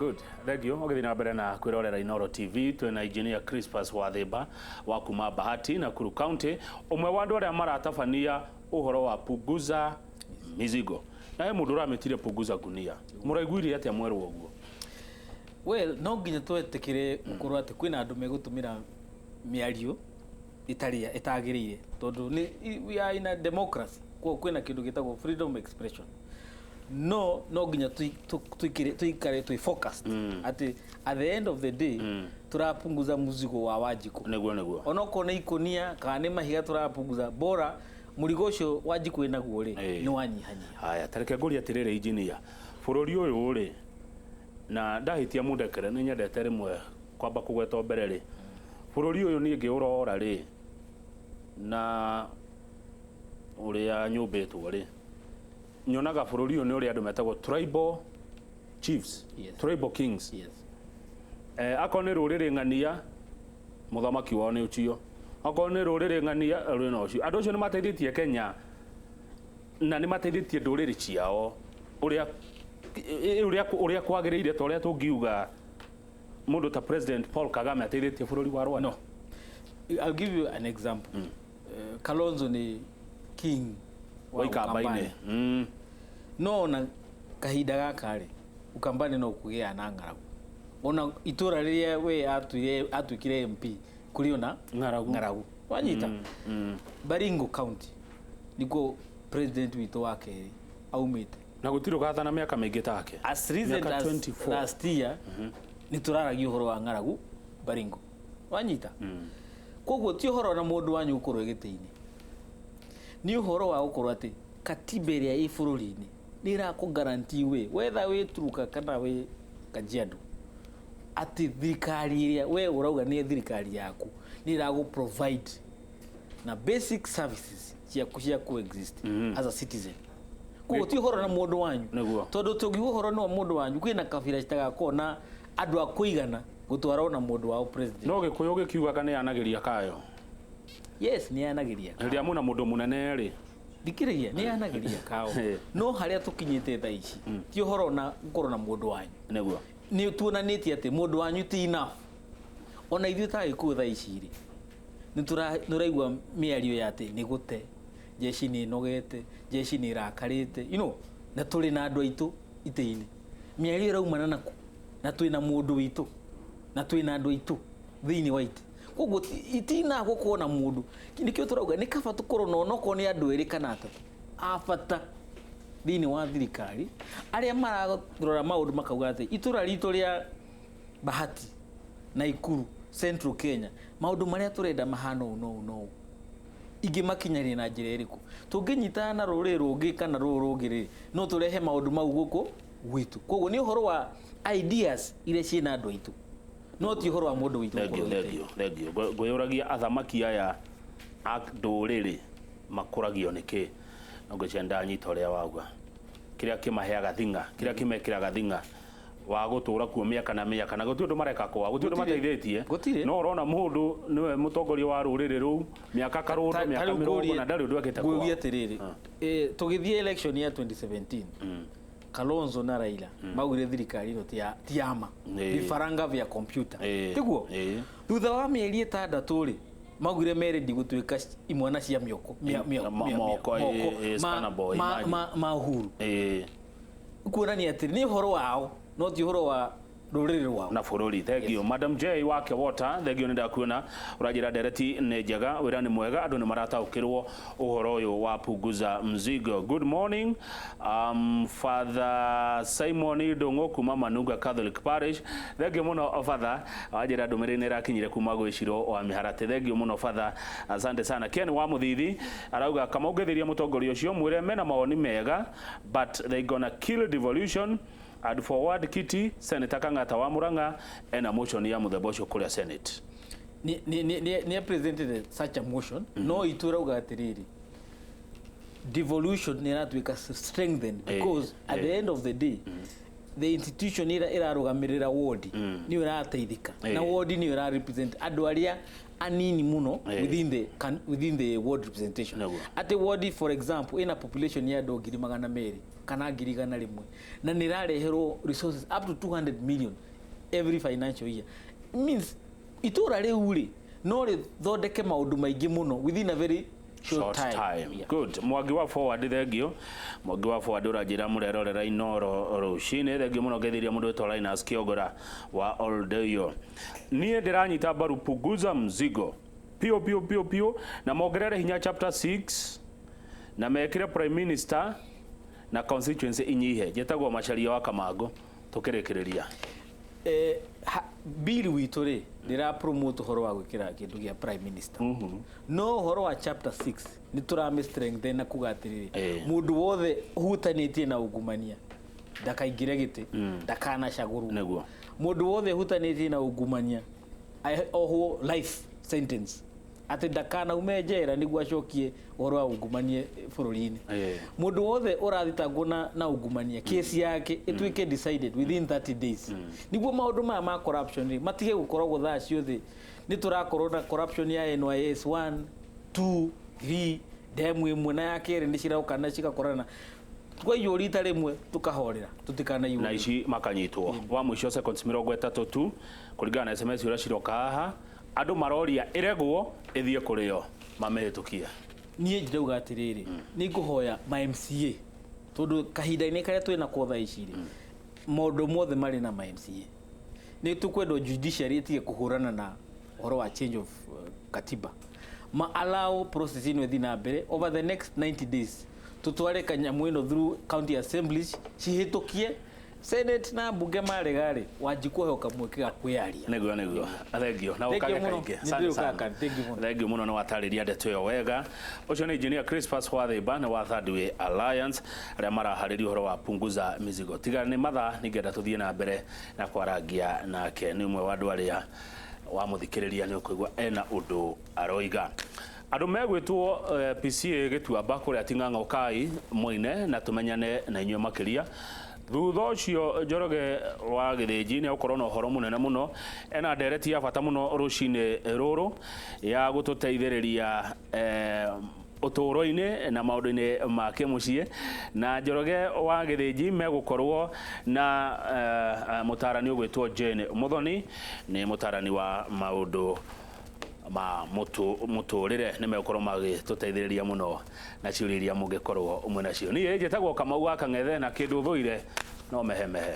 Good. Thank you. Ũgĩthiĩ na mbere na kwĩrorera Inooro TV, twĩna Engineer Crispus Wathimba wa kuma Bahati, Nakuru County, ũmwe wa andũ arĩa maratabania ũhoro wa punguza mizigo. Na he mũndũ ũramĩtire punguza gunia. Mũraiguire atĩa mwerwo ũguo? Well, no nginya twetĩkĩre gũkorwo atĩ kwĩna andũ megũtũmĩra mĩario ĩtarĩ ĩtagĩrĩire, tondũ nĩ we are in a democracy, koguo kwĩna kĩndũ gĩtagwo freedom of expression, no nginya tuikare twĩ focused atĩ at the end of the day tũrapunguza muzigo wa Wanjikũ. Nĩguo. Onokorwo nĩ ikũnia kana nĩ mahiga tũrapunguza, bora mũrigo ũcio Wanjikũ ĩnaguo rĩ, nĩ wanyihanyiha. Haya, tareke ngũrie atĩrĩrĩ, engineer, bũrũri ũyũ rĩ, na ndahĩtia mũndekere, nĩ nyendete rĩmwe kwamba kũgweta mbere rĩ, bũrũri ũyũ niĩ ngĩũrora rĩ, na ũrĩa nyũmbĩtwo rĩ, nyonaga bũrũri ũyũ nĩ ũrĩa andũ metagwo tribal chiefs, tribal kings. Akorwo nĩ rũrĩrĩ ng'ania, mũthamaki wao nĩ ũcio, akorwo nĩ rũrĩrĩ ng'ania rwĩna ũcio. Andũ acio nĩ mateithĩtie Kenya na nĩ mateithĩtie ndũrĩrĩ ciao ũrĩa kwagĩrĩire, ta ũrĩa tũngiuga mũndũ ta President Paul Kagame ateithĩtie bũrũri wa Rwanda? No. I'll give you an example. Kalonzo nĩ king wa wa Ikamba-inĩ. Ukambani. No ona kahinda gaka rĩ, Ukambani no kũgĩa na ng'aragu. Ona itũra rĩrĩa we atuire atuĩkire MP kũrĩ ona ng'aragu. Ng'aragu. Wanyita? Baringo County nikuo president witũ wa kerĩ aumĩte. Na gũtirĩ ũgathana mĩaka mĩingĩ take. As recent Mĩaka as 24. last year nĩ tũraragia ũhoro wa ng'aragu Baringo. Wanyita? Koguo ti ũhoro na mũndũ wanyu gũkorwo gĩtĩ-inĩ, nĩ ũhoro wa gũkorwo atĩ katiba ĩrĩa ĩ bũrũri-inĩ nĩ ĩrakũ guarantee we, whether wĩ Turuka kana wĩ Kajiado, atĩ thirikari ĩrĩa we ũrauga nĩ thirikari yaku nĩ ĩragũ provide na basic services ciaku cia coexist as a citizen. Koguo ti ũhoro na mũndũ wanyu. Tondũ tũngiuga ũhoro nĩ wa mũndũ wanyu, kwĩna kabira citagakorwo na andũ a kũigana gũtwara ona mũndũ wao president. No Gĩkũyũ gĩkiugaga nĩ yanagĩria kayo. Yes, nĩ yanagĩria. Hĩndĩ ĩrĩa mwĩna mũndũ mũnene rĩ. Thikĩrĩria, nĩ yanagĩria kao. No harĩa tũkinyĩte thaa ici ti ũhoro na gũkorwo na mũndũ wanyu. Nĩ tuonanĩtie atĩ mũndũ wanyu ti enough. Ona ithuĩ ta Gĩkũyũ thaa ici rĩ, nĩ tũraigua mĩario ya atĩ nĩ gũte jeshi, nĩ ĩnogete jeshi, nĩ ĩrakarĩte, na tũrĩ na andũ aitũ itĩ-inĩ. Mĩario ĩraumana naku na twĩna mũndũ witũ na twĩna andũ aitũ thĩinĩ wa itĩ. Koguo ti enough gũkorwo na mũndũ. Nĩkĩo tũrauga nĩ kaba tũkorwo na onokorwo nĩ andũ erĩ kana atatũ a bata thĩinĩ wa thirikari, arĩa mararora maũndũ makauga atĩ itũra ritũ rĩa Bahati, Naikuru, Central Kenya, maũndũ marĩa tũrenda mahana ũũ na ũũ na ũũ, ingĩmakinyanĩria na njĩra ĩrĩkũ? Tũngĩnyitana na rũrĩrĩ rũngĩ kana rũrũ rũngĩ rĩ, no tũrehe maũndũ mau gũkũ gwitũ. Koguo nĩ ũhoro wa ideas iria ciĩna andũ aitũ, no ti ũhoro wa mũndũ witũ Thank you, gũkorwo thank gĩtĩ. you, thank you. Ngwĩyũragia athamaki aya a ndũrĩrĩ makũragio nĩ kĩ? No ngwĩciria ndanyita ũrĩa wauga, kĩrĩa kĩmaheaga thing'a, kĩrĩa kĩmekĩraga thing'a wa gũtũra kuo mĩaka na mĩaka, na gũtirĩ ũndũ mareka kwao, gũtirĩ ũndũ Gũtirĩ. mateithĩtie. Gũtirĩ. No ũrona mũndũ nĩwe mũtongoria wa rũrĩrĩ rũu mĩaka karũndo, mĩaka Tarĩu 40 na ndarĩ ũndũ ekĩte kwao. Ngũria atĩrĩrĩ, tũgĩthiĩ election ya 2017, Kalonzo na Raila maugire thirikari ĩno ti ya ma, vifaranga vya kompyuta. Tiguo? Ĩĩ. Thutha wa mĩeri 6 rĩ, maugire merendi gũtuĩka imwana cia mĩoko moko, moko spanner boy, imagine. ma Uhuru. Kuonania atĩ nĩ ũhoro wao, no ti ũhoro wa rũrĩrĩ rwao na bũrũri. Thank you, Madam J wake Water. Thank you, nĩ ndakuona ũranjĩra ndereti nĩ njega, wĩra nĩ mwega, andũ nĩ marataũkĩrwo ũhoro ũyũ wa punguza mzigo. Good morning, Father Simon Ndũng'ũ kuma Manunga Catholic Parish. Thank you mũno, Father. Wanjĩra ndũmĩrĩri nĩ ĩrakinyire kuma gwĩ Ciro wa Mĩharatĩ. Thank you mũno, Father, asante sana. Ken wa Mũthithi arauga kamaungĩthĩria mũtongoria ũcio, mwĩre mena mawoni mega, but they gonna kill devolution and forward kiti. Senator Kang'ata wa Murang'a ena motion ya mũthemba ũcio kũrĩa Senate. Nĩ presented such a motion, no itũrauga atĩrĩrĩ, devolution nĩ ĩratuĩka strengthened, because at the end of the day the institution ĩrĩa ĩrarũgamĩrĩra ward nĩyo ĩrateithĩka, na ward nĩyo ĩra represent andũ arĩa anini mũno within the ward representation. Atĩ ward, for example, ĩna population ya andũ 200,000. Kana 100,000 na nĩ ĩrareherwo resources up to 200 million every financial year. Means itũra rĩu rĩ no rĩthondeke maũndũ maingĩ mũno within a very short time. Yeah. Good. Mwangi wa Forward, thengio. Mwangi wa Forward ũranjĩra mũrerorera Inoro rũcinĩ. Thengio mũno ngeithiria mũndũ wĩtwo Linus Kiogora wa Oldeio. Niĩ ndĩranyita mbaru punguza mzigo pio pio pio pio, na mongerere hinya chapter 6 na mekire prime minister na constituency inyihe. Njĩtagwo Macharia wa Kamango. Tukĩrĩkĩrĩria. Bill witũ rĩ ndĩra promote ũhoro wa gwĩkĩra kĩndũ gĩa prime minister, no ũhoro wa chapter 6 nĩ tũrame strengthen na kuga atĩrĩrĩ, mũndũ wothe ũhutanĩtie na ungumania ndakaingĩre gĩtĩ, ndakanacagũrwo. Mũndũ wothe ũhutanĩtie na ungumania ohwo life sentence, atĩ ndakanaume njera nĩguo acokie ũhoro wa ungumania bũrũri-inĩ. Mũndũ wothe ũrathitangwo na ungumania, kesi yake ĩtuĩke decided within 30 days, nĩguo maũndũ maya ma corruption rĩ matige gũkoragwo thaa ciothe. Nĩ tũrakorwo na corruption ya NYS 1, 2, 3, demu ĩmwe na ya kerĩ nĩ ciroka na cigakorana, twaiywo rita rĩmwe tũkahorera, tũtikanaiywo. Na ici makanyitwo wa mũico seconds 30 tu kũringana na SMS ũrĩa ciroka haha. Andũ maroria ĩregwo ĩthiĩ kũrĩo mamĩhĩtũkie. Niĩ ndĩrauga atĩrĩrĩ, nĩ ngũhoya ma MCA, tondũ kahinda-inĩ karĩa twĩ nako thaa ici rĩ, maũndũ mothe marĩ na ma MCA. Nĩ tũkwendwo judiciary ĩtige kũhũrana na ũhoro wa change of katiba, ma allow process ĩno ĩthiĩ na mbere over the next 90 days, tutware kanyamũ ĩno through county assemblies, cihĩtũkie senate na mbunge. Marega rĩ, Wanjikũ aheo kamweke ga kwĩyaria. Nĩguo, thengio na Thank you ũkage mũno. kaingĩ. Nĩ ndĩrĩũkaga kaingĩ. Thank you mũno. Thengio mũno, nĩ watarĩria ndeto ĩyo wega. Ũcio nĩ engineer Crispus Wathimba, nĩ wa Third Way Alliance, arĩa maraharĩria ũhoro wa punguza mizigo. Tiga nĩ mathaa, ningĩenda tũthiĩ na mbere na kwarangia nake. Nĩ ũmwe wa andũ arĩa wamũthikĩrĩria nĩ ũkũigua ena ũndũ aroiga. Andũ megwĩtwo PCA Gĩtuamba kũrĩa Ting'ang'a, ũkai moine na tũmenyane na inyuĩ makĩria. Thutha ũcio Njoroge wa Gĩthĩnji nĩ egũkorwo na ũhoro mũnene mũno, ena ndereti ya bata mũno rũcinĩ rũrũ ya gũtũteithĩrĩria ũtũũro-inĩ na maũndũ-inĩ ma kĩmũciĩ. Na Njoroge wa Gĩthĩnji megũkorwo na mũtarani ũgwĩtwo Jane Muthoni, nĩ mũtarani wa maũndũ ma mũtũrĩre. Nĩ megũkorwo magĩtũteithĩrĩria mũno na ciũria iria mũngĩkorwo mwĩ nacio. Niĩ njĩtagwo Kamau wa Kang'ethe, na kĩndũ thũire no mehemehe.